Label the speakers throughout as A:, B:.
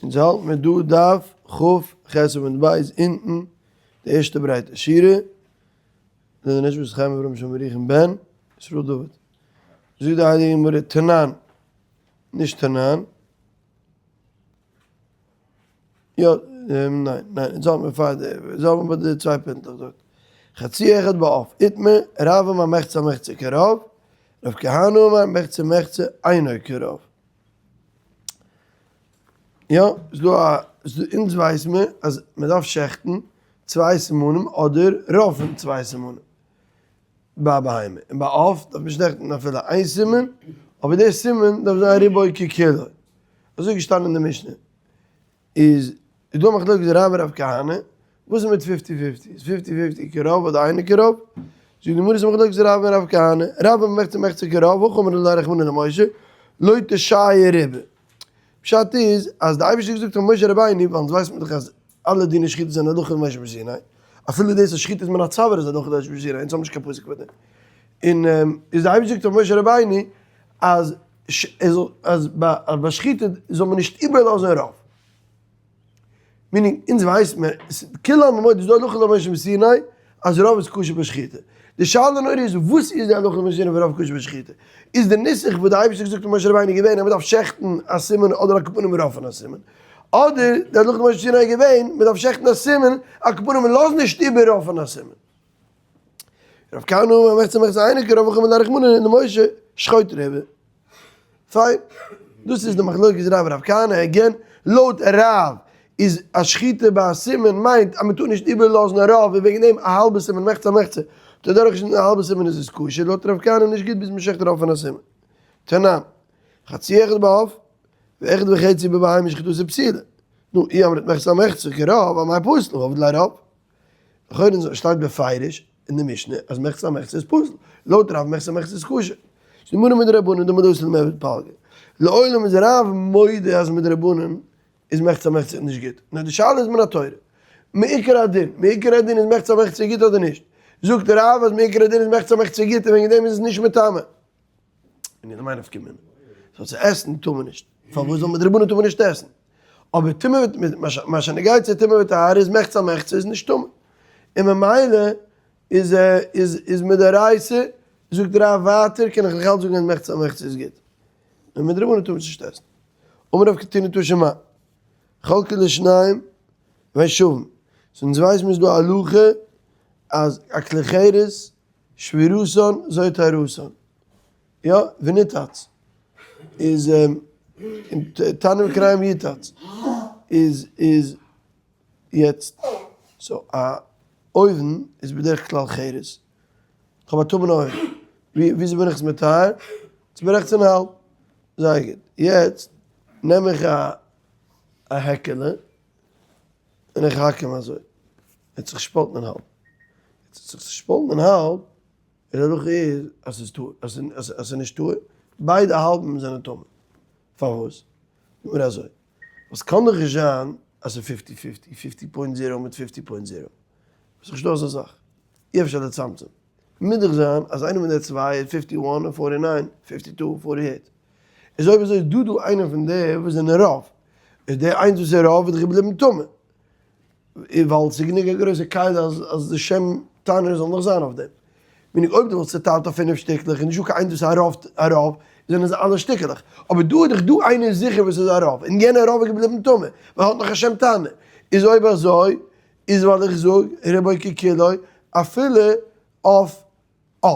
A: אונז האלט מיר דא דף כ ח עמוד ב' אונטן די ערשטע ברייטע שורה, לעילוי נשמת חיים אברהם שלמה ירוחם בן ישראל דוד. זאגט די הייליגע גמרא תנן, נישט תנן, יא, ניין, ניין, אונז האלט מיר פאר די, אונז האלט מיר ביי די צוויי פינטלעך דארט. חצי אחד בעוף, איתמר, רב אמר מחצה מחצה כרוב, רב כהנא אמר מחצה מחצה אינו כרוב. יא, ס'איז דא א, אונז ווייס מיר אז מען דארף שעכטן צוויי סימנים אדער רוב פון צוויי סימנים ביי א בהמה, און ביי עוף דארף מען שעכטן אפילו איין סימן, אבער די סימן דארף זיין רובו ככולו, אזוי איז געשטאנען אין די משנה. איז דא א מחלוקת רב און רב כהנא, וואס איז מיט פיפטי פיפטי? איז פיפטי פיפטי כרוב אדער אינו כרוב? זאגט די גמרא ס'איז מחלוקת רב און רב כהנא, רב אמר מחצה מחצה כרוב, הכי אמר ליה רחמנא למשה, לא תשייר רובא. פשט איז אז די אייבערשטער האט געזאגט פאר משה רבינו, ווייל אונז ווייסן מיר דאך אז אלע דיני שחיטה זענען הלכה למשה מסיני, אפילו דאס אז שחיטה איז מן הצוואר איז הלכה למשה מסיני, אונז האבן נישט קיין פסוק פאר דעם. און איז די אייבערשטער זאגט פאר משה רבינו אז אז ביי שחיטה זאל מען נישט איבערלאזן רוב. meaning אונז ווייסט מען, כולי עלמא מודה ס'איז דא הלכה למשה מסיני אז רוב איז כשר בשחיטה. די שאלה נאר איז וואס איז די הלכה למשה מסיני פון רוב כשר בשחיטה? איז די נוסח וואס די אייבערשטער האט געזאגט למשה רבינו געווען אז מ'דארף שעכטן א סימן אדער על כל פנים רוב פון א סימן? אדער די הלכה למשה מסיני איז געווען מ'דארף שעכטן א סימן על כל פנים לאז נישט איבער רוב פון א סימן? רב כהנא אמר מחצה מחצה אינו כרוב הכי אמר ליה רחמנא למשה שחוט רובא. פיין. דאס איז די מחלוקת רב און רב כהנא, again, לויט רב איז א שחיטה ביי א סימן מיינט אז מען טאר נישט איבערלאזן א רוב און וועגן דעם א האלבע סימן מחצה מחצה האט ער דורכגעשניטן א האלבע סימן איז עס כשר, לויט רב כהנא נישט גוט ביז מען שעכט רוב פון א סימן. תנן, חצי אחד בעוף ואחד וחצי בבהמה שחיטתו פסולה. נו, אי אמרת מחצה מחצה כרוב, אמאי פסול, עביד ליה רוב. לכאורה שטייט בפירוש אין די משנה אז מחצה מחצה איז פסול, לויט רב מחצה מחצה איז כשר. ס'איז גמרא מדרבנן דמדאסר למיעבד פלגא. לעולם איז רב מודה אז מדרבנן איז מחצה מחצה נישט גוט. נאר די שאלה איז מן התורה. מעיקר הדין, מעיקר הדין איז מחצה מחצה גוט אדער נישט? זאגט רב אז מעיקר הדין איז מחצה מחצה גוט און וועגן דעם איז עס נישט מטמא. און איך מיין נפקא מינה. סאו צו עסן טאר מען נישט. פארוואס זאל מדרבנן טאר מען נישט עסן? אבער טומאה וועט מיט מה שנוגע צו טומאה וטהרה איז מחצה מחצה איז נישט טמא. און ממילא איז איז איז מדאורייתא זאגט רב ווייטער קען איך נאכאלץ זאגן אז מחצה מחצה איז גוט. נאר מדרבנן טאר מען עס נישט עסן. אמר רב קטינא תא שמע. חלקו לשניים והן שווין. סאו אונז ווייסן מיר איז דא א הלכה אז א כלי חרס שבירתן זו טהרתן. יא, וניתץ. איז תנא וכרעים יותץ. איז איז יעצט so א אויוון איז בדרך כלל חרס. כ'האב א טמא'נע אויוון. וויאזוי בין איך עס מטהר? צוברעכט אין האלב. זייער גוט. יעצט נעם איך א א העקעלע און איך האק אים אזוי. ער האט זיך געשפאלטן אין האלב. יעצט האט זיך צושפאלטן אין האלב. די הלכה איז אז ס'איז טהור, אז ס'איז נישט טהור, ביידע האלבן זענען טמא. פארוואס? נאר אזוי, ווייל ס'קאן דאך נישט זיין אז ס'איז fifty fifty, fifty point zero מיט fifty point zero. ס'איז נישטא אזא זאך. אי אפשר לצמצם. מוז דאך זיין אז איינע פון די צוויי איז fifty one און forty nine, fifty two און forty eight. איז אויב אזוי איז דא דא איינער פון די וואס זענען רוב. איז דער איינס וואס איז רוב איז דאך געבליבן טמא. ווייל ס'איז גענוג א גרויסע כלי אז אז די שם תנור זאל נאך זיין אויף דעם. מיין איך אויב דו וואלסט צוטיילט אויף פינף שטיקלעך און נישטא קיין איינס וואס איז א רוב א רוב, זענען זיי אלע שטיקלעך. אבער דא איז דאך דא איינער זיכער וואס איז א רוב, און יענער רוב איז געבליבן טמא, ווייל ער האט נאך א שם תנור. איז אויב אזוי איז ווייל איך זאג רובו ככולו אפילו אויף א.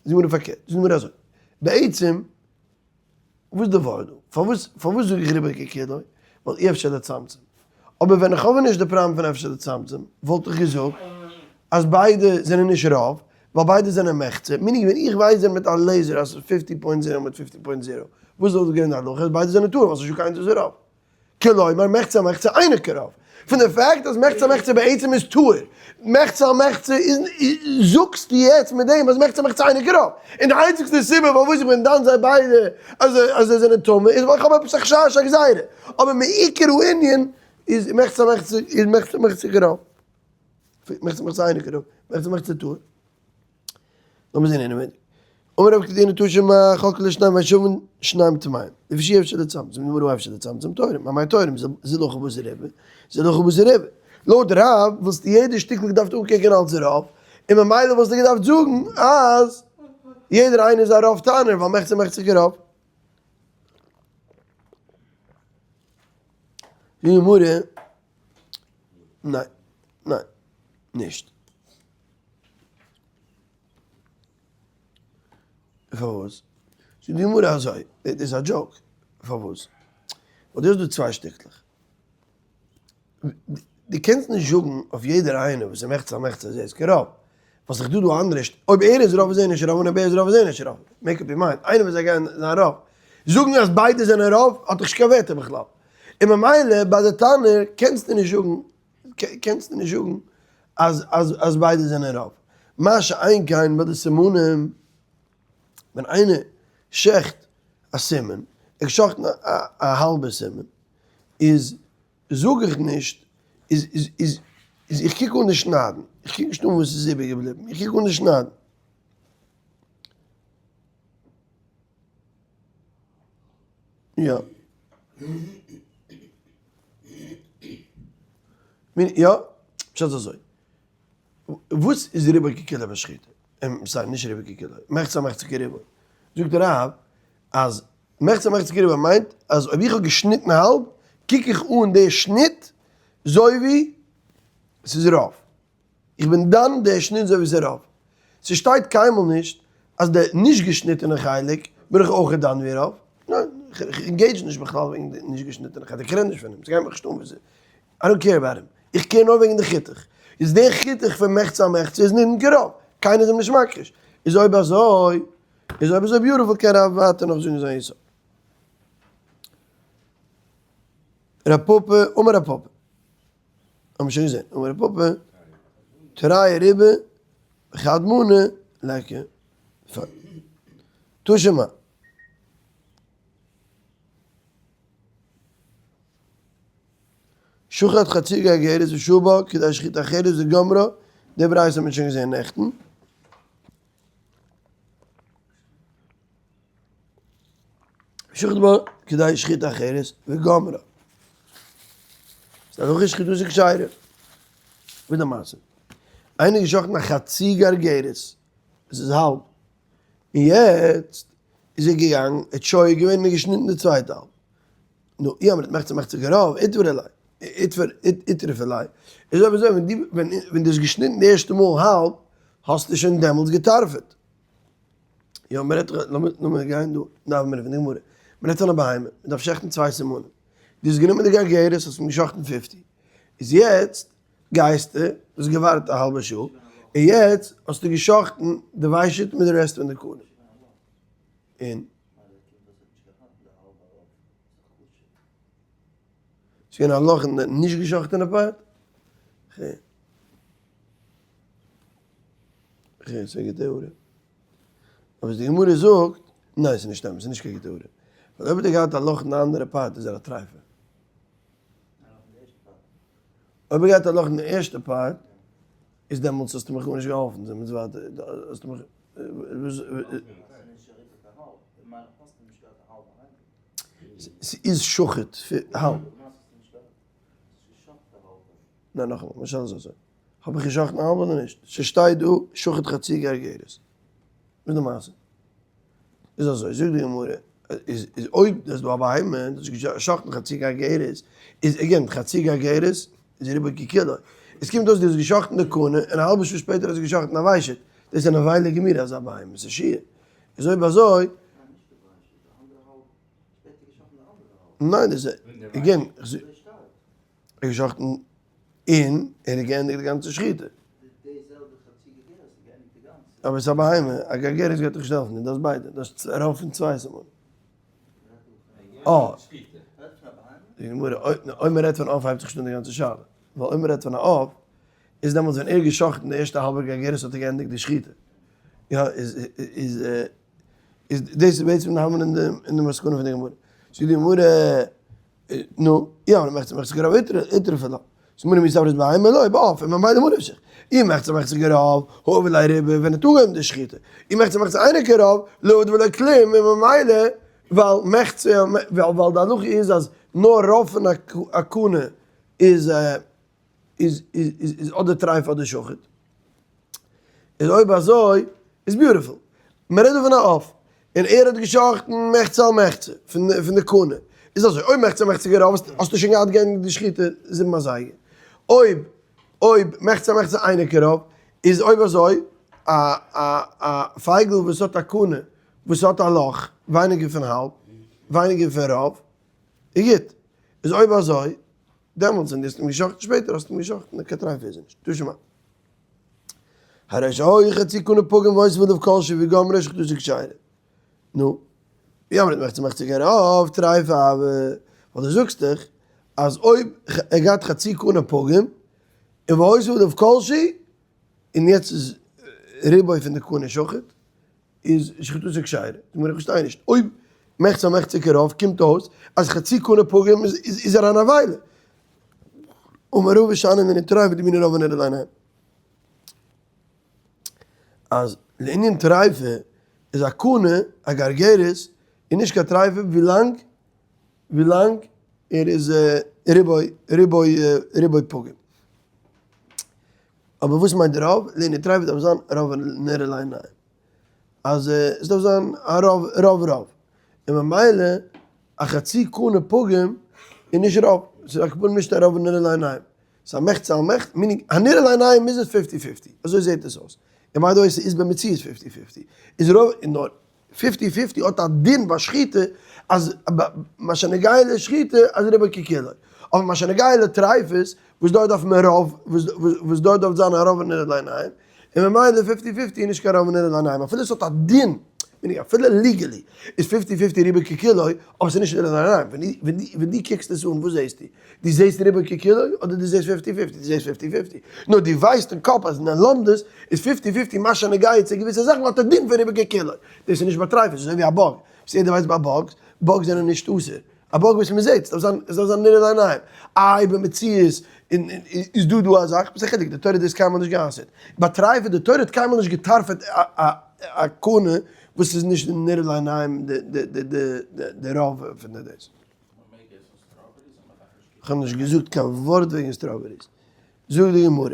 A: זאג מיר פארקערט, זאג מיר אזוי. בעצם וואס איז די ווארט דא? פארוואס פארוואס זאג איך רובו ככולו? ווייל אי אפשר לצמצם. אבער ווען איך האב נישט די פראבלעם פון אפשר לצמצם, וואלט איך געזאגט אז ביידע זענען נישט רוב, ווייל ביידע זענען מחצה, meaning ווען איך ווייז דיר מיט א לעיזער אז ס'איז fifty point zero מיט fifty point zero, וואס וואלט געווען די הלכה? אז ביידע זענען טהור ווייל ס'איז נישטא קיין איינס וואס איז רוב. כלומר מחצה מחצה אינו כרוב. פון די פאקט אז מחצה מחצה בעצם איז טהור, מחצה על מחצה איז, זאגסטו יעצט מיט דעם אז מחצה מחצה אינו כרוב. און די איינציגסטע סיבה פארוואס איך בין דן זיי ביידע אז אז זיי זענען טמא איז ווייל איך האב עפעס א חשש א גזירה. אבער מעיקר הענין איז מחצה מחצה איז מחצה מחצה כרוב. מחצה מחצה אינו כרוב. מחצה מחצה טהור. לאמיר זען אינעווייניג. אמר רב קטינא תא שמע חקו לשניים והשבן שניים טמאים, לפי שאי אפשר לצמצם, נו מה אפשר לצמצם טהורים, אמאי טהורים, זה לא חבוס רבי, זה לא חבוס רבי. לויט רב וואלסטו יעדע שטיקל געדארפט אנקוקען אלס רוב, און ממילא וואלסטו געדארפט זאגן אז יעדער איינער איז א רוב תנור ווייל מחצה מחצה כרוב. די גמרא, ניין, ניין, נישט. פארוואס? זאגט די גמרא אזוי, דאס איז א joke, פארוואס? ווייל דו האסט דא צוויי שטיקלעך, דו קענסט נישט זאגן אויף יעדער איינער וואס איז מחצה על מחצה אז ער איז כרוב, ווייל ס'איז דא דא אנדערע, אויב ער איז רוב איז ער נישט רוב און אויב ער איז רוב איז ער נישט רוב, make up your mind, איינער פון זיי גייען זיין רוב, זאגן אז ביידע זענען רוב האט דאך נישט קיין ווערטער בכלל, און ממילא ביי די תנור קענסטו נישט זאגן, קענסטו נישט זאגן אז אז אז ביידע זענען רוב, מה שאין כן ביי די סימנים, ווען איינער שעכט א סימן, ער האט געשאכטן א האלבע סימן, איז זאג איך נישט, איז איז איז איז איך קוק אן די שניידן, איך קוק נישט אן וואס איז איבער געבליבן, איך קוק אן די שניידן. יא. יא, פשט איז אזוי. וואס איז ריבוי ככולו בשחיטה? sorry, נישט ריבוי ככולו, מחצה מחצה כריבוי. זאגט דער רב אז מחצה מחצה כריבוי מיינט אז אויב איך האב געשניטן האלב, קוק איך אן די שניט זוי ווי ס'איז רוב. איך בין דן די שניט זוי ווי ס'איז רוב. ס'שטייט קיינמאל נישט אז די נישט געשניטענע חלק בין איך אויך דן ווי רוב. ניין, איך engage נישט בכלל וועגן די נישט געשניטענע חלק, איך רעד נישט פון אים, ס'גייט מיך נישט אן וואס I don't care about him, איך care נאר וועגן די חיתוך. איז דער חיתוך פון מחצה על מחצה איז נידון כרוב, קיינער איז אים נישט מכחיש. איז אויב אזוי, איז אויב אזוי beautiful קען רב ווייטער נאך זאגן זיין יסוד. רב פפא, אמר רב פפא. האבן שוין געזען, אמר רב פפא, תרי ריבעי, וחד מנא, ליכא. פיין. תא שמע. שחט חצי גרגרת ושהה בה כדי שחיטה אחרת וגמרה, די ברייתא האט מען שוין געזען נעכטן. שחט בה כדי שחיטה אחרת וגמרה. ס'איז הלכה שחיטה איז כשרה. וואס איז די מעשה? איינער האט געשחט'ן א חצי גרגרת, עס איז האלב, און יעצט איז ער געגאנגען, ער האט שוהה געווען און געשניטן די צווייטע האלב. נו, אי אמרת מחצה מחצה כרוב, איתבר עלי, איתרף עלי. איז אויב אזוי, ווען דו, ווען דו האסט געשניטן די ערשטע מאל האלב, האסטו שוין דעמאלטס געטארפעט. יא, מען רעדט, לאמיר גיין דא, דארף מען פון די גמרא. מען רעדט פון א בהמה, מען דארף שעכטן צוויי סימנים. דו האסט גענומען די גרגרת, האסט אים געשאכטן fifty. איז יעצט גייסטו, האסט געווארט א האלבע שעה, און יעצט האסטו געשאכטן די ושט מיט די rest פון די קנה. און. ס'איז געווען א לאך אין די נישט געשאכטענע part? כ'הער, ס'איז א גוטע הערה. אבער די גמרא זאגט, ניין ס'איז נישט אמת, ס'איז נישט קיין גוטע הערה. ווייל אויב האט ער געהאט א לאך אין די אנדערע part איז ער א טרייפער. אויב ער געהאט א לאך אין די ערשטע part, איז דעמאלטס האסטו מיך גארנישט געהאלפן, דעמאלטס ווייטער האסטו מיך. ס'איז שוחט האלב. ניין נאכאמאל, משל איז אזוי. האב איך געשאכטן האלב אדער נישט? ס'שטייט דא שחט חצי גרגרת. וואס איז די מעשה? איז אזוי, זאגט די גמרא, איז איז אויב איז דא א בהמה, דאס איז געשאכטן חצי גרגרת, איז again חצי גרגרת איז רובו ככולו. עס קומט אויס דו האסט געשאכטן די קנה, און א האלבע שעה שפעטער האסטו געשאכטן א ושט. דאס איז א נבילה גמורה אזא בהמה, ס'איז שיעור. איז אויב אזוי. ניין דאס איז again, ער האט געשאכטן און ער האט געענדיגט די גאנצע שחיטה. אבער עס איז א בהמה, א גרגרת גייט דאך נישט העלפן, דו האסט ביידע, דו האסט רוב פון צוויי סימנים. אה. די גמרא, אויב מען רעדט פון עוף הייבט זיך נישט אן די גאנצע שאלה, ווייל אויב מען רעדט פון א עוף, איז דעמאלטס ווען ער האט געשאכטן די ערשטע האלבע גרגרת האט ער געענדיגט די שחיטה. יא, איז איז איז דאס איז בעצם די האמער אין די מסקנא פון די גמרא. זאגט די גמרא, נו, יא, אבער מחצה מחצה כרוב איתרף לה. סימנים איז אבער בהמה לא בעוף און ממילא ממה נפשך. אם מחצה מחצה כרוב, הא ולא ריבה ווען ער האט אנגעהויבן די שחיטה. אם מחצה מחצה אינו כרוב, לא עבד ולא כלום און ממילא ווייל מחצה ווייל די הלכה איז אז נאר רוב פון א קנה איז איז איז אדער טרייף אדער שוחט. איז אויב אזוי איז beautiful. מען רעדט דא פון א עוף. און ער האט געשחט'ן מחצה על מחצה פון די קנה. איז אזוי, אויב מחצה מחצה כרוב האסטו שוין געהאט געענדיגט די שחיטה זיבן אזייגער. אויב אויב מחצה מחצה אינו כרוב, איז אויב אזוי א א א פייגל וואס האט א קנה וואס האט א לאך ווייניגער פון האלב, ווייניגער פון רוב, איז גוט. איז אויב אזוי דעמאלטס ווען דו האסט אים געשחט'ן שפעטער האסטו אים געשחט'ן קיין טרייף איז ער נישט. תא שמע. הרי שהיו חצי קנה פגום והוסיף עליו כל שהוא וגמרה שחיטתו כשרה. נו, ווי אמרת מחצה מחצה כרוב טרייף הוי, ווייל דו זאגסט דאך אז אויב ער געהאט חצי קנה פגום און והוסיף עליו כל שהוא און יעצט איז רובו פון די קנה שחוט, איז שחיטתו כשרה. זאגט מיר איך פארשטיי נישט, אויב מחצה מחצה כרוב קומט אויס אז חצי קנה פגום איז ער אן נבילה. אמר רבא שאני לענין טריפה דבעינן רוב הנראה לעיניים. אז לענין טריפה איז א קנה א גרגרת איז נישט קיין טריפה ווילאנג ווילאנג ער איז רובו רובו רובו פגום. אבער וואס מיינט רוב? לענין טריפה דארף זיין רוב נראה לעיניים. אז עס דארף זיין א רוב רוב רוב. און ממילא א חצי קנה פגום איז נישט רוב. ס'איז על כל פנים נישט א רוב נראה לעיניים. ס'איז א מחצה על מחצה, meaning הנראה לעיניים איז עס fifty fifty. אזוי זעט עס אויס. און by the way ס'איז במציאות fifty fifty. איז רוב, נאר fifty fifty האט א דין ביי שחיטה אז מה שנוגע לשחיטה אז רובו ככולו. אבער מה שנוגע לטריפות וואס דארט דארף מען רוב, וואס דארט דארף זיין א רוב נראה לעיניים, און ממילא fifty fifty איז נישט קיין רוב נראה לעיניים אפילו עס האט א דין, meaning אפילו legally איז fifty fifty רובו ככולו, אבער ס'איז נישט נראה לעיניים, ווען דו קוקסט עס אן וואס זעסטו? דו זעסט רובו ככולו אדער דו זעסט fifty fifty? דו זעסט fifty fifty, נאר דו ווייסט אין קאפ אז אין לומדות איז fifty fifty מה שנוגע צו געוויסע זאכן האט א דין פון רובו ככולו, דאס איז נישט ביי טרייפות, אזוי ווי א bug, וואס יעדער ווייסט ביי bugs, bugs זענען נישט אסור, א bug וואס מען זעט, עס דארף זיין, עס דארף זיין נראה לעיניים, איי במציאות איז דא דא א זאך, וואס איז א חילוק, די תורה האט דאס קיינמאל נישט גע'אסר'ט, ביי טרייפות די תורה האט קיינמאל נישט געטארפעט א קנה וואס איז נישט נראה לעיניים די רוב פון די דאס. כ'האב נישט געזאגט קיין ווארט וועגן strawberries. זאגט די גמרא,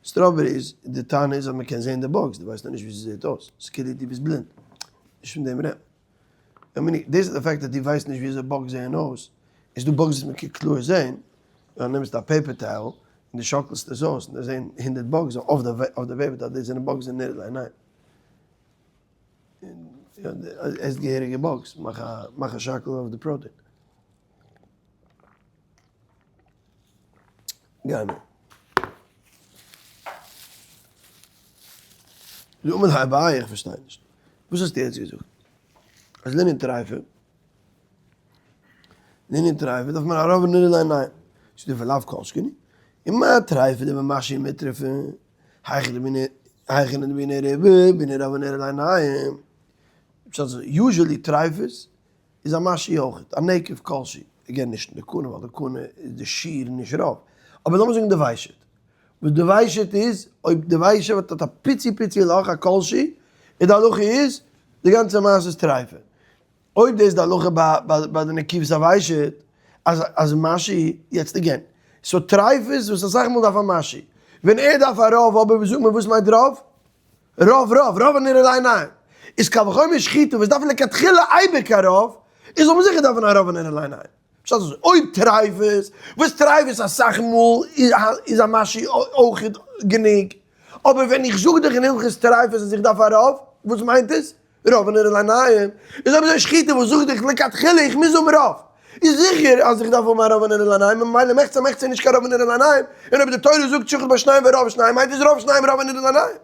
A: strawberries, די טענה איז אז מ'קען זען די bugs, דו ווייסט נאר נישט ווי ס'זעט אויס, ס'איז כאילו דו ביסט בלינד. נישט פון דעם רעדט מען. דאס איז די fact אז דו ווייסט נישט ווי אזוי bugs זעען אויס. איז דא bugs וואס מ'קען קלאר זען, דו נעמסט א paper towel און דו שאקלסט עס אויס און דו זען הונדערט bugs אויף די paper towel, דאס זענען bugs אין נראה לעיניים. עסט געהעריגע bugs, מאך א שאקל אויף די protein. גיימיר. זאג מיר אביי איך פארשטיי נישט. וואס האסטו יעצט געזאגט? אז לענין טרייפה, לענין טרייפה דארף מען א רוב נראה לעיניים. ס'איז דא ולאו כל שכן. און מה טרייפה דבמשהו מיטרפה? היכא דבעינן רובא בעינן רוב נראה לעיניים. פשט איז usually טרייפות איז א משהו אויך, א נקב כלשהו, again נישט אין די קנה ווייל די קנה איז די שיעור נישט רוב, אבער לאמיר זאגן די ושט, וואס די ושט איז, אויב די ושט האט א פיצי פיצי לאך א כלשהו, איז די הלכה איז, די גאנצע מעשה איז טרייפה. אויב דאס איז די הלכה ביי די נקיבות הוושט, אז אז משהו, יעצט again, so טרייפה איז וואס אסאך מאל דארף א משהו, ווען ער דארף א רוב, אבער ווי זאגט מען וואס מיינט רוב? רוב רוב רוב הנראה לעיניים איז קל וחומר שחיטה וואס דארף לכתחילה אייביג א רוב, איז זאל מען זיכער דארפן א רוב הנראה לעיניים. פשט איז אויב טרייפות, וואס טרייפות אסאך מאל איז א משהו אויך גענוג, אבער ווען איך זאג דיך אין הלכות טרייפות אז איך דארף א רוב, וואס מיינט עס? רוב הנראה לעיניים, איז אויב אזוי שחיטה וואס זאגט דיך לכתחילה איך מוז האבן רוב, איז זיכער אז איך דארף האבן א רוב הנראה לעיניים, ממילא מחצה מחצה איז נישט קיין רוב הנראה לעיניים, און אויב די תורה זאגט שחט בשניים ורוב שניים מיינט עס רוב שניים רוב הנראה לעיניים.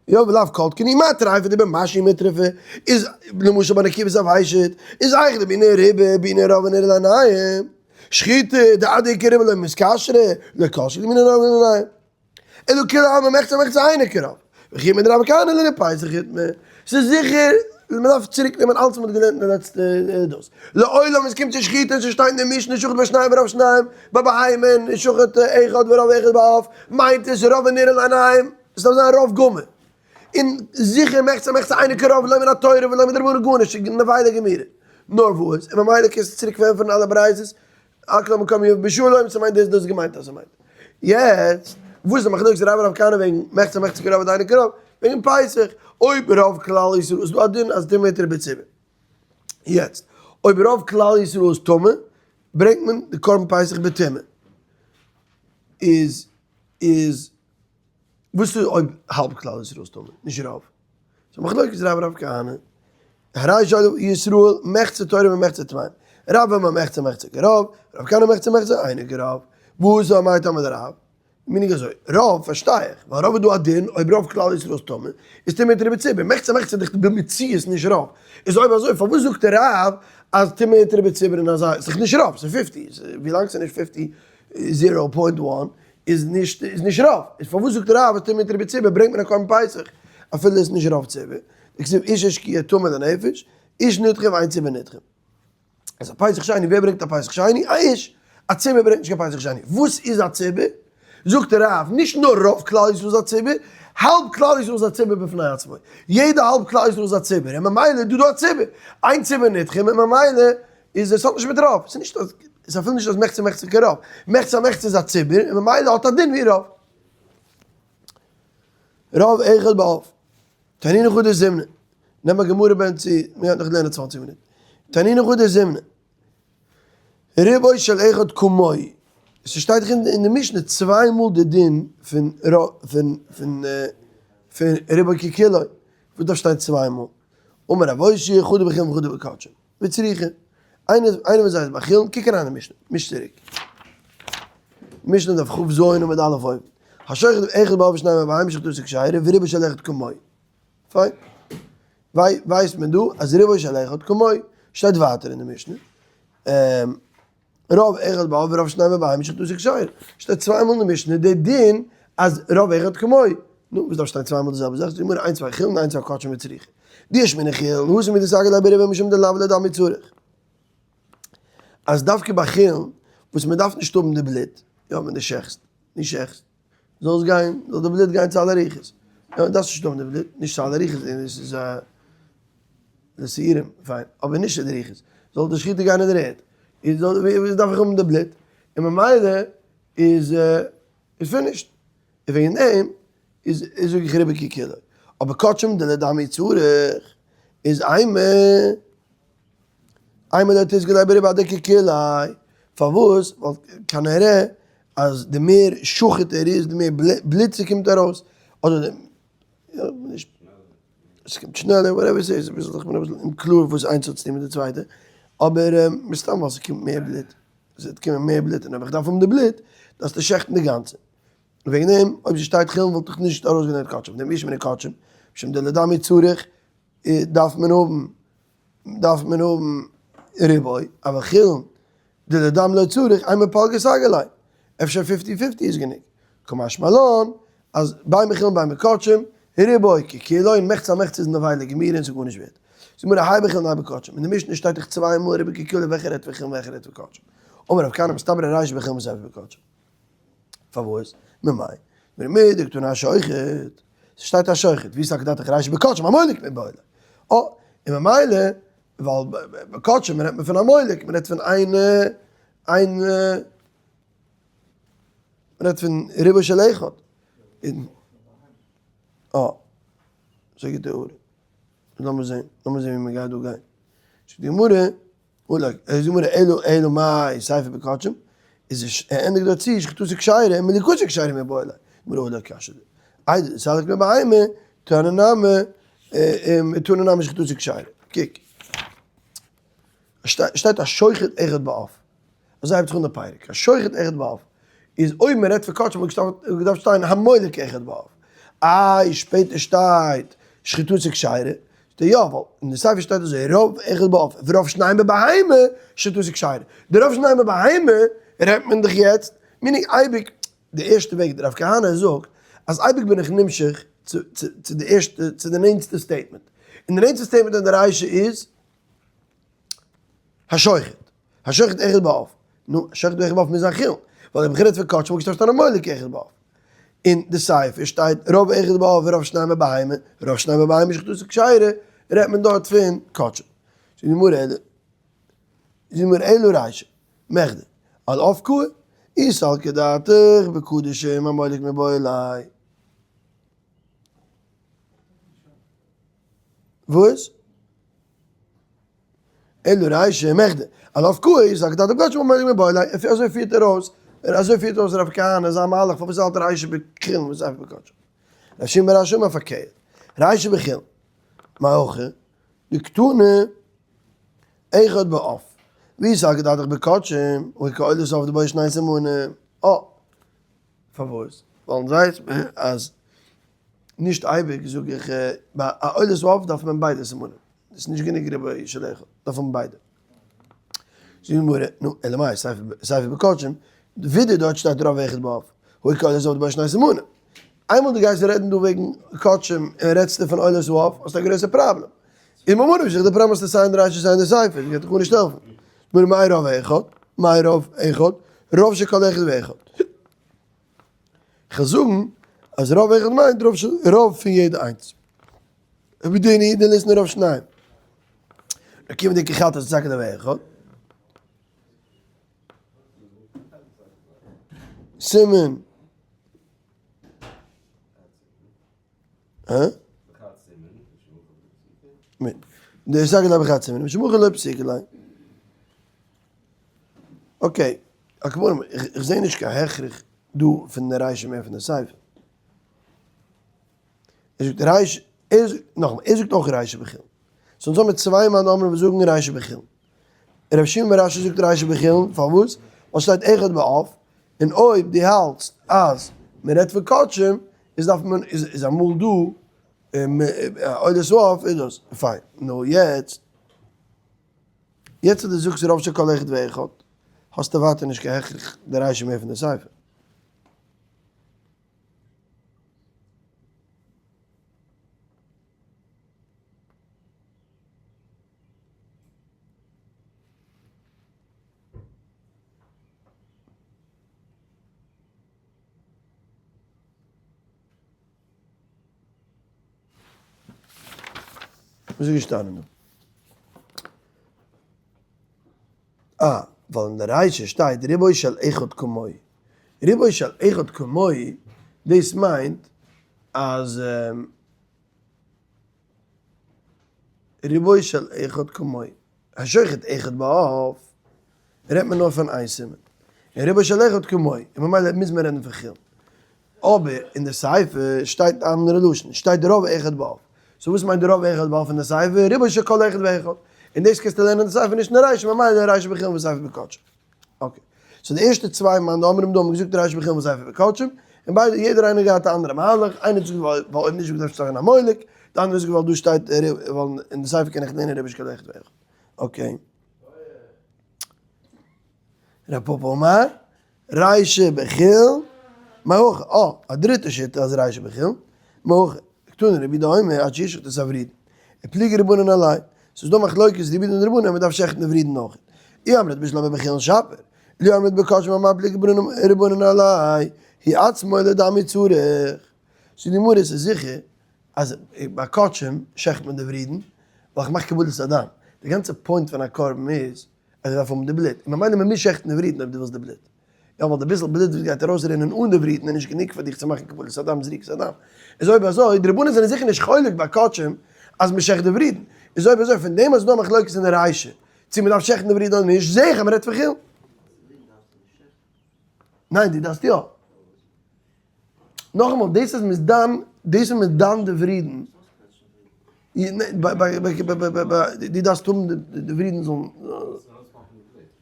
A: יא ולאו כל תקני מה טרייפה דבמשהו מיטרפה איז למשל ביי נקיבות הוושט איז היכא דבעינן רובא בעינן רוב הנראה לעיניים, שחיטה דעד איכא רובא לא מתכשרא לא כל שכן דבעינן רוב הנראה לעיניים. אלא כולי עלמא מחצה מחצה אינו כרוב, וכי מדרבה כהנא לענין פסח איתמר, ס'איז זיכער. מען דארף צוריק נעמען אלץ וואס מען האט געלערנט אין די לעצטע דאס. לעולם ווען עס קומט צו שחיטה און ס'שטייט אין די משנה שחט בשניים ורוב שניים בבהמה און שחט אחד ורוב אחד בעוף מיינט עס רוב ונראה לעיניים, עס דארף זיין רוב גמור. און זיכער מחצה מחצה אינו כרוב לא מן התורה ולא מדרבנן גארנישט, נבילה גמורה. נאר וואס, און ממילא קענסטו צוריק פארענטפערן אלע ברייתות הכל מקום יבא בשלום, ס'מיינט דאס דאס געמיינט אז ס'מיינט. יעצט, וואס איז די מחלוקת רב און רב כהנא וועגן מחצה מחצה כרוב אדער אינו כרוב? וועגן פסח, אויב רוב כלל ישראל איז דא א דין אז טומאה הותרה בציבור. יעצט, אויב רוב כלל ישראל איז טמא, ברענגט מען די קרבן פסח בטומאה. איז איז וואס איז אויב האלב כלל ישראל איז טמא, נישט רוב? ס'איז מחלוקת רב רב כהנא, הרי שאלו ישראל מחצה טהורים ומחצה טמאים, רב אמר מחצה מחצה כרוב, רב כהנא מחצה מחצה אינו כרוב, וואס איז מאי טעמא דרב? מיניג אזוי, רוב פארשטיי איך, ווייל רוב איז דא א דין, אויב רוב כלל ישראל איז טמא, איז טומאה הותרה בציבור, מחצה מחצה איז דאך במציאות נישט רוב, איז אויב אזוי פארוואס זאגט רב אז טומאה הותרה בציבור אין אזא, ס'איז דאך נישט רוב, ס'איז fifty, ווילאנג ס'איז נישט fifty zero point one איז נישט איז נישט רוב, איז פארוואס זאגט רב אז טומאה הותרה בציבור ברענגט מען א קרבן פסח אפילו איז נישט רוב ציבור, דכתיב איש איש כי יהיה טמא לנפש, איש נדחה ואין ציבור נדחה. איז א פסח שני, ווער ברענגט א פסח שני? א איש! א ציבור ברענגט נישט קיין פסח שני. וואס איז א ציבור? זאגט רב, נישט נאר רוב כלל ישראל איז א ציבור, האלב כלל ישראל איז א ציבור בפני עצמו. יעדע האלב כלל ישראל איז א ציבור, און ממילא איז דא דא א ציבור. אין ציבור נדחים און ממילא איז עס האט נישט מיט רוב. ס'איז נישט אז, ס'איז אפילו נישט אז מחצה מחצה כרוב. מחצה מחצה איז א ציבור, און ממילא האט א דין ווי רוב. רוב אחד בעוף. תנינא חדא זימנא. נעם א גמרא בן צו, מ'גייט נאך לערנען צוואנציג מינוט. תנינא חדא זימנא. ריבו של אחד כמוהו. ס'שטייט דאך אין די משנה צוויי מאל די דין פון פון פון פון ריבו ככולו. וואס דארף שטיין צוויי מאל? אמר רב אושעיא חדא בחולין וחדא בקדשים. וצריכא. איינער איינער פון זיי איז בחולין, קוק אריין אין משנה, מיש צוריק. משנה דף כ"ז עמוד א' אויבן. השוחט אחד בעוף ושניים בבהמה שחיטתו כשרה וריבו של אחד כמוהו. פיין. ווייסט מען דא אז ריבו של אחד כמוהו. שטייט ווייטער אין די משנה. רוב אחד בעוף ורוב שניים בבהמה שחיטתו כשרה. שטייט צוויי מאל אין די משנה די דין אז רוב אחד כמוהו. נו, וואס דארף שטיין צוויי מאל די זעלבע זאך? זאגט די גמרא איינס פאר חולין און איינס פאר קדשים וצריכא. דאי אשמעינן חולין, התם הוא דסגי ליה בריבו משום דלאו לדם הוא צריך. אז דווקא ביי חולין וואס מען דארף נישט האבן די בלוט, יא ווען דו שעכסט, נישט שעכסט, זאל עס גיין, זאל די בלוט גיין צו אלע רוחות. יא, דארפסט נישט האבן די בלוט, נישט צו אלע רוחות, דאס איז א לשעירים, פיין, אבער נישט צו די רוחות. זאל די שחיטה גיין אין דער ערד. איז וואס דארף איך האבן די בלוט? און ממילא איז איז finished. און וועגן דעם איז זאג איך ריבו ככולו. אבער קדשים דלדם הוא צריך איז אימא. אימא לא תסגי ליה בריבו דככולו, פארוואס? ווייל כנראה אז די מער שחוט ער איז די מער בלוט ס'קומט ארויס, אדער די נישט ס'קומט שנעלער whatever ס'איז, אביסל איך בין אביסל אומקלאר וואס איינס האט צוטון מיט די צווייטע, אבער מסתם ווייל ס'קומט מער בלוט, ס'וועט קומען מער בלוט און אויב איך דארף האבן די בלוט דארפסטו שעכטן די גאנצע, וועגן דעם אויב ס'שטייט חולין וואלט איך נישט ארויסגענומען קדשים, דאי אשמעינן קדשים, משום דלדם הוא צריך דארף מען האבן דארף מען האבן ריבו, אבער חולין דלדם לא צריך, אימא פלגא סגי ליה, אפשר fifty fifty איז גענוג, קא משמע לן אז בין בחולין בין בקדשים, ריבו ככולו און מחצה מחצה איז נבילה גמורה און ס'איז גארנישט ווערט. זאגט מיר האי בחולין האי בקדשים, אין די משנה שטייט דאך צוויי מאל ריבו ככולו וועלכע רעדט פון חולין וועלכע רעדט פון קדשים? אמר רב כהנא מסתברא רישא בחולין וסיפא בקדשים. פארוואס? ממאי? מדקתני השוחט, ס'שטייט השוחט, ווי סלקא דעתך רישא בקדשים המולק מיבעי ליה. אה, און ממילא, ווייל בקדשים רעדט מען פון א מולק, מ'רעדט פון איין איין מ'רעדט פון ריבו של אחד. און אה, אזוי גוט די הערה. לאמיר זען, לאמיר זען ווי מ'גייט דא גיין. זאגט די גמרא, אולי, זאגט די גמרא, אלא אלא מאי סיפא בקדשים, איז עס ער ענדיגט דארט צו שחיטתו כשרה מליקתו כשרה מיבעי ליה, גמרא הא לא קשיא, איידי דסליק מבהמה, תנא נמי, תנא נמי שחיטתו כשרה, קוק, שטייט השוחט אחד בעוף, אזוי הייבט זיך אן די פרק, השוחט אחד בעוף, איז אויב מען רעדט פון קדשים וואלט געדארפט שטיין המולק אחד בעוף, איי שפעטער שטייט שחיטתו כשרה, זאגט ער יא ווייל אין די סיפא שטייט אזוי רוב אחד בעוף ורוב שניים בבהמה שחיטתו כשרה, די רוב שניים בבהמה רעדט מען דאך יעצט, meaning אייביג די ערשטע וועג רב כהנא זאגט אז אייביג בין איך נמשך צו די ערשטע צו די נענטסטע statement. און די נעקסטע statement אין די רישא איז השוחט. השוחט אחד בעוף. נו, השוחט אחד בעוף מוז זיין חולין. ווייל די בחירת פון קדשים וואלט געשטאנען המולק אחד בעוף. אין די סיפא שטייט רוב אחד בעוף ורוב שניים בבהמה, רוב שניים בבהמה שחיטתו כשרה, רעדט מען דארט פון קדשים. זאגט די גמרא אלא, זאגט די גמרא אלא רישא, מכדי, על עוף קאי, אי סלקא דעתך בקדשים המולק מיבעי ליה. וואס? אלא רישא מכדי, על עוף קאי, אי סלקא דעתך בקדשים המולק מיבעי ליה, אזוי פירט ער אויס, אזוי פירט אויס רב כהנא זיין מהלך פארוואס האלט רישא בחולין וסיפא בקדשים. רב שמעון בר אשי אמר פארקערט, רישא בחולין, מהכא, דקתני אחד בעוף, ואי סלקא דעתך בקדשים, הא איכא עולת עוף דבעי שני סימנים, אה, פארוואס? ווייל אונז ווייסט מען אז נישט אייביג זאג איך ביי א עולת עוף דארף מען ביידע סימנים, עס איז נישט גענוג ריבו של אחד, דארף מען ביידע. זאגט די גמרא, נו, אלא מאי, סיפא בקדשים, ווידער דארט שטייט רוב אחד בעוף, הא איכא עולת עוף דבעי שני סימנים. איינמאל דו גייסט רעדן דא וועגן קדשים און רעדסטו פון עולת העוף, האסטו א גרויסע פראבלעם. און ממה נפשך, די פראבלעם האסטו סיי אין די רישא סיי אין די סיפא, עס גייט דיך גארנישט העלפן. גמרא מאי רוב אחד? מאי רוב אחד? רוב של כל אחד ואחד. כ'וועל זאגן אז רוב אחד מיינט רוב של רוב פון יעדע איינס. ובדין הוא דליתני רוב שניים. כיון דכי חטאת סלקא דאחד. סימן. הא? די סאגע דארף איך האצען מיט שמחה לויב סיגעליי. okay, אקבונים, איך זעה נישט קיין הכרח דא פון די רישא מער פון די סיפא. ער זאגט רישא, ער זאגט, נאכאמאל, ער זאגט אויך רישא בחולין. so אונז האבן מיר צוויי מאן דאמרים וואס זאגן רישא בחולין. רבי שמעון בר אשי זאגט רישא בחולין, פארוואס? ווייל שטייט אחד בעוף, און אויב דו האלטסט אז מען רעדט פון קדשים, איז דארף מען, איז אמאל דא עולת העוף איז דאס, פיין. נו יעצט, יעצט אז דו זאגסט רוב של כל אחד ואחד, האסטו ווייטער נישט קיין הכרח די רישא מער פון די סיפא. וואס איז געשטאנען דא? אה, ווייל אין די רישא שטייט ריבו של אחד כמוהו. ריבו של אחד כמוהו, דאס מיינט אז ריבו של אחד כמוהו. השוחט אחד בעוף, רעדט מען נאר פון איין סימן. און ריבו של אחד כמוהו, און ממילא מוז מען רעדן פון חולין. אבער אין די סיפא שטייט א אנדערע לשון, שטייט רוב אחד בעוף. so וואס מיינט רוב אחד בעוף אין די סיפא? ריבו של כל אחד ואחד. און דאס קענסטו לערנען אין די סיפא נישט אין די רישא, ממילא רישא בחולין וסיפא בקדשים. okay. so די ערשטע צוויי מאן דאמרים דא האבן געזאגט רישא בחולין וסיפא בקדשים, און ביידע יעדער איינער געהאט א אנדערע מהלך, איינער האט געזאגט ווייל אויב נישט וואלט געדארפט שטיין המולק, די אנדערע האט געזאגט ווייל דא שטייט ווייל אין די סיפא קען איך לערנען ריבו של כל אחד ואחד. okay. רב פפא אמר, רישא בחולין, מהכא, אה, א דריטע שיטה אז רישא בחולין, מהכא, קתני רבי יהודה אומר עד שישחוט את הוורידין, ופליגי רבנן עליה, ס'איז דא מחלוקת רבי יהודה און רבנן מ'דארף שעכטן די ורידין אויך. אי אמרת בשלמא בחולין שפיר, אי אמרת בקדשים אמאי פליגי רבנן עליה, הוא עצמו לדם הוא צריך. זאגט די גמרא ס'איז זיכער אז ביי קדשים שעכט מען די ורידין, ווייל כ'מאך קבלת הדם. די גאנצע point פון א קרבן איז אז ער דארף האבן די בלוט, און ממילא מען מוז שעכטן די ורידין אויב דו ווילסט די בלוט. יא ווייל די ביסל בלוט וואס גייט ארויסרינען אן די ורידין איז נישט גענוג פאר דיך צו מאכן קבלת הדם זריקת הדם. איז אויב אזוי, די רבנן זענען זיכער נישט חולק ביי קדשים אז מען שעכט די ורידין. איז אויב אזוי פון דעם אז ס'דא מחלוקת אין די רישא צו מען דארף שעכטן די ורידין אדער נישט, זעה איך אז מען רעדט פון חולין. ניין דו דארפסט יא. נאכאמאל, דאס אז מ'איז דן, דאס אז מ'איז דן די ורידין, דו דארפסט האבן די ורידין זאלן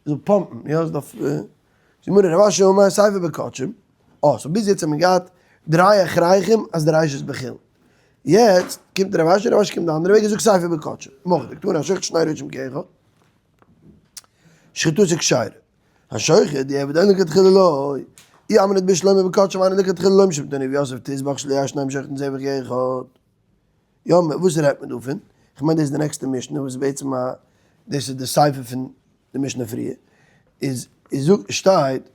A: זאל פאמפן, יא, עס דארף, זאגט רב אשי אמר סיפא בקדשים, אה, so ביז יעצט האט מען געהאט דריי הכרחים אז די רישא איז בחולין. יעצט קומט רב אשי, רב אשי קומט די אנדערע וועג און זאגט סיפא בקדשים. מהכא דקתני השוחט שני ראשים כאחד, שחיטתו כשרה. השוחט דיעבד אין לכתחילה לא, אי אמרת בשלמא בקדשים אינו לכתחילה לא משום דתני רב יוסף טזבח שלא יהא שניים שוחטין זבח כאחד. יא, וואס רעדט מען דא פון? כ'מיין דאס איז די נעקסטע משנה וואס איז בעצם א, דאס איז די סיפא פון די משנה פריער, איז איז זאגט שטייט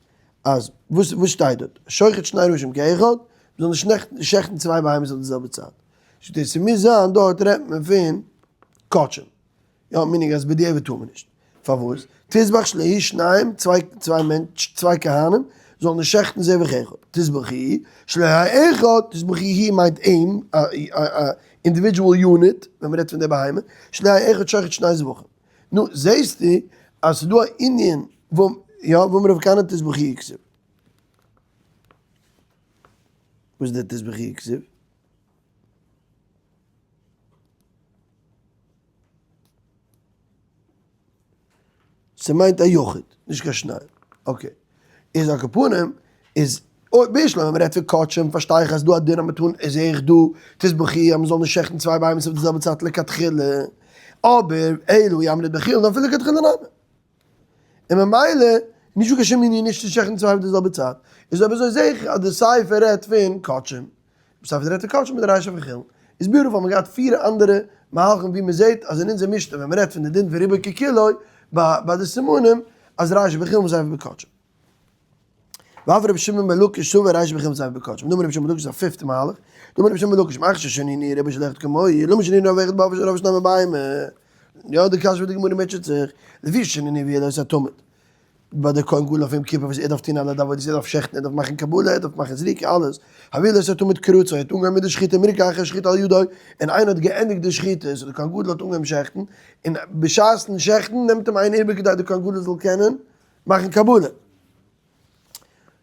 A: אז וואס וואס שטייט דארט? שוחט שני ראשים כאחד, מ'זאל נישט שעכטן צוויי בהמות אויף די זעלבע צייט. זאגט ער ס'מוז זיין דארט רעדט מען פון קדשים. יא meaning אז בדיעבד טאר מען נישט. פארוואס? תזבח שלא יהיו שניים, צוויי צוויי מענטש צוויי כהנים זאלן נישט שעכטן זבח אחד. תזבחי שלא יהא אחד, תזבחי היא מיינט אים, א א individual unit, ווען מ'רעדט פון די בהמה, שלא יהא אחד שוחט שני זבחים. נו, זעהסטו אז ס'איז דא א ענין וואו, יא, ואמר רב כהנא תזבחי כתיב. וואס איז די תזבחי כתיב? ס'מיינט א יחיד, נישט קיין שניים. okay. איז על כל פנים, איז אויב בשלמא מ'רעדט פון קדשים פארשטיי איך אז דא א דין אז מ'טאר איז איך דא תזבחי אז מ'זאל נישט שעכטן צוויי בהמות אויף די זעלבע צייט לכתחילה. אבער אלא אי אמרת בחולין אפילו לכתחילה נמי. און ממילא נישט דא קיין שום ענין נישט צו שעכטן צוויי אויף די זעלבע צייט. איז אויב אזוי זעה איך אז די סיפא רעדט פון קדשים. די סיפא רעדט פון קדשים מיט די רישא פון חולין. איז beautiful האט מען געהאט פיר אנדערע מהלכים ווי מען זעט אז אין אונזער משנה ווען מען רעדט פון די דין פון רובו ככולו ביי די סימנים אז רישא בחולין וסיפא בקדשים. ואף רבי שמעון בן לקיש סבר רישא בחולין וסיפא בקדשים. דאמר רבי שמעון בן לקיש איז א פיפטע מהלך. דאמר רבי שמעון בן לקיש מאחר ששנינו רובו של אחד כמוהו למה שנינו רוב אחד בעוף ורוב שניים בבהמה. יא די קשיא וואס די גמרא מוטשעט זיך, לפי ששנינו הביאו את התמיד. ביי די כהן גדול אויף יום כיפור וואס ער דארף טון אלע די עבודות, ער דארף שעכטן, ער דארף מאכן קבלה, ער דארף מאכן זריקה, אלעס. הביאו את התמיד כרצונו, ער האט אנגעהויבן מיט די שחיטה מירוק אחר שחיטה על ידו, און איינער האט געענדיגט די שחיטה, so די כהן גדול האט אנגעהויבן שעכטן, און בשעת'ן שעכטן נעמט אים איינער איבער כדי די כהן גדול זאל קענען מאכן קבלה.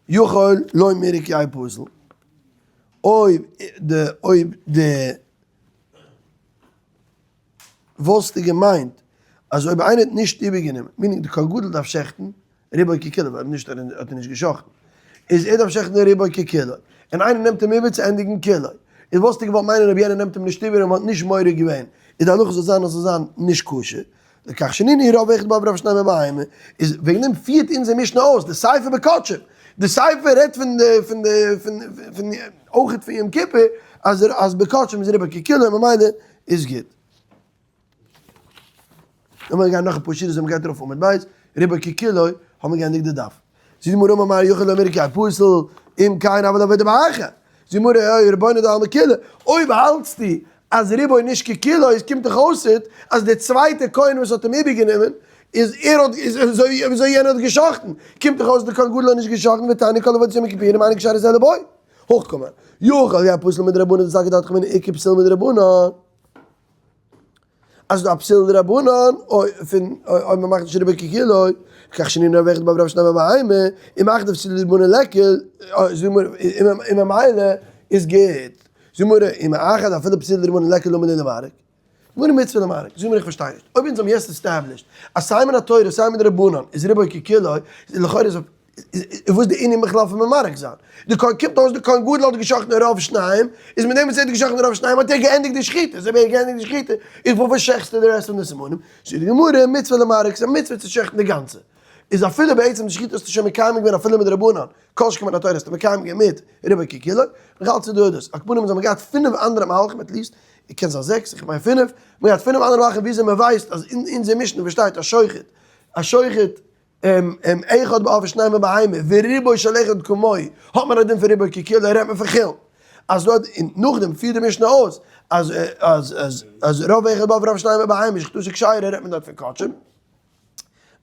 A: יכול לא מירק יהא פסול. אויב די אויב די וואלסטו געמיינט אז אויב איינער האט נישט איבערגענומען, meaning די כהן גדול דארף שעכטן רובו ככולו, ווייל אויב נישט האט ער נישט געשאכטן, איז ער דארף שעכטן רובו ככולו, און איינער נעמט אים איבער צו ענדיגן כולו, איז וואלסטו געוואלט מיינען אויב יענער נעמט אים נישט איבער און מען האט נישט מורא געווען, איז די הלכה זאל זיין אז זאל זיין נישט כשר, לכך שנינו רוב אחד בעוף ורוב שניים בבהמה, איז וועגן דעם פירט אונזער משנה אויס די סיפא בקדשים, די סיפא רעדט פון די פון די פון פון אויכעט פון יום כיפור אז אז בקדשים איז רובו ככולו ממילא איז גוט. לאמיר גיין נאך אפאר שורות און מ'גייט ארויף עמוד ב', רובו ככולו, האבן מיר געענדיגט די דף. זאגט די גמרא אמר מר יכול לא מירק יהא פסול, אם כן הוה ליה עבודה באחר. זאגט די גמרא אוי רבונו דעלמא כולא, אויב האלטסטו אז רובו נישט ככולו איז קומט דאך אויס אז דער צווייטער כהן וואס האט אים איבערגענומען איז ער האט איז אזוי וויאזוי יענער האט גע'שחט'ן, קומט דאך אויס די כהן גדול האט נישט גע'שחט'ן ותניא כל עבודת יום הכיפורים אינה כשרה אלא בו. הכי קאמר, יכול יהא פסול מדרבנן דסלקא דעתך אמינא איכא פסול מדרבנן. אז ס'דא א פסול דרבנן פון אויב מ'מאכט נישט רובו ככולו, כך שנינו רוב אחד בעוף ורוב שניים בבהמה, און מאכט די פסול דרבנן לעקל, און ממילא איז גוט. זאג מיר, און מאחד אפילו פסול דרבנן ליכא למה לי למרק? גמרא מצוה למרק, זאג מיר איך פארשטיי נישט, אויב אונז האבן יעצט established אז סיי מן התורה סיי מדרבנן איז רובו ככולו, איז לכאורה איז איז וואס די ענין בכלל פון ממרק זיין? די כהן קומט אויס די כהן גדול האט געשחט'ן רוב שניים, איז מיט דעם וואס ער האט געשחט'ן רוב שניים האט ער געענדיגט די שחיטה, איז אויב ער האט געענדיגט די שחיטה איז פארוואס שעכטסטו די רעסט פון די סימנים? זאגט די גמרא, מצוה למרק, ס'איז א מצוה צו שעכטן די גאנצע, איז אפילו בעצם די שחיטה האסטו שוין מקיים געווען אפילו מדרבנן, כל שכן מן התורה האסטו מקיים געווען מיט רובו ככולו, נאך אלץ איז דא דאס, על כל פנים אונז האבן געהאט פינף אנדערע מהלכים at least, קען זיין זעקס, איך מיין פינף, מ'האט געהאט פינף אנדערע מהלכים וויאזוי מ'ווייסט אז אין אונזער משנה וואס שטייט א שוחט, א שוחט אחד בעוף ושניים בבהמה, ורובו של אחד כמוהו, האט מען א דין פון רובו ככולו, רעדט מען פון חולין. אז דא האט, און נאכדעם פירט די משנה אויס אז אז אז אז רוב אחד בעוף ורוב שניים בבהמה, שחיטתו כשרה רעדט מען דארט פון קדשים.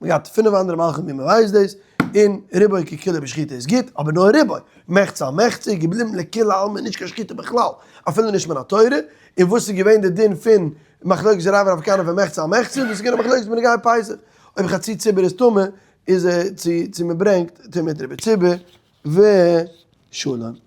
A: מען געהאט פינף אנדערע מהלכים ווי מען ווייסט דאס, און רובו ככולו בשחיטה איז גוט, אבער נאר רובו, מחצה על מחצה, געבליבן לכולי עלמא נישט קיין שחיטה בכלל, אפילו נישט מן התורה, און וואס איז געווען די דין פון מחלוקת רב ורב כהנא פון מחצה על מחצה, דאס איז געווען א מחלוקת בנוגע פסח, אויב חצי ציבור איז טמא, איז צו צו מען ברענגט טומאה דריבית ציבור, ושלום.